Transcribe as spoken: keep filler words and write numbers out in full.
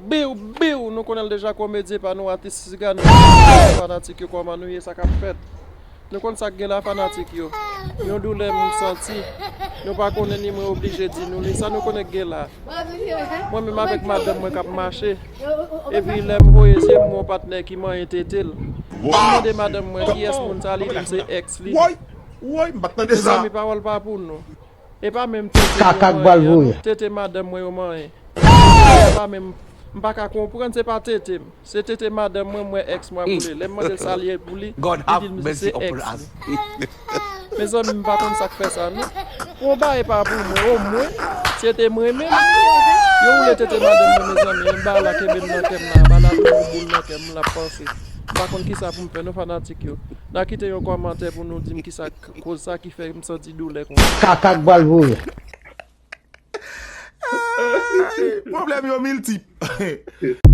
Biw, biw, nou konnen l deja, komedyen pa nou, atis Siga, nou fanatik yo, kòman nou ye, sa k ap fèt? Nou konn sa k gen la, fanatik yo. Yon doulè m santi. Nou pa konnen ni mwen oblije di nou li. Sa nou konnen k gen la. Mwen menm avèk madanm mwen k ap mache. Epi lè m voye zye m, yon patnè ki manyen tete l. M mande madanm mwen kiyès moun sa, li di m se èks li. Woy, woy, m pa t tande sa. Mezanmi, pawòl pa pou nou. E pa menm tete yo manyen an, non. Tete madanm mwen yo manyen. E pa menm, m pa ka konprann, se pa tete m. Se tete madanm mwen, mwen èks mwen boule. Lè m mande l sa l ye pou li, li di m se èks li. Mezanmi, m pa konn sa k fè sa, non. Pou yon bagay pa pou mwen, omwen, se te mwen menm. Yo woule tete madanm mwen, mezanmi. Bagay la kenbe m nan kè m la, bagay la tou yon boul nan kè m, m la panse. M pa konn kisa pou m fè, non, fanatik yo. N a kite yon kòmantè pou nou di m kisa k koz sa ki fè m santi doulè konsa. Kaka k pral voye. Pwoblèm yo miltip.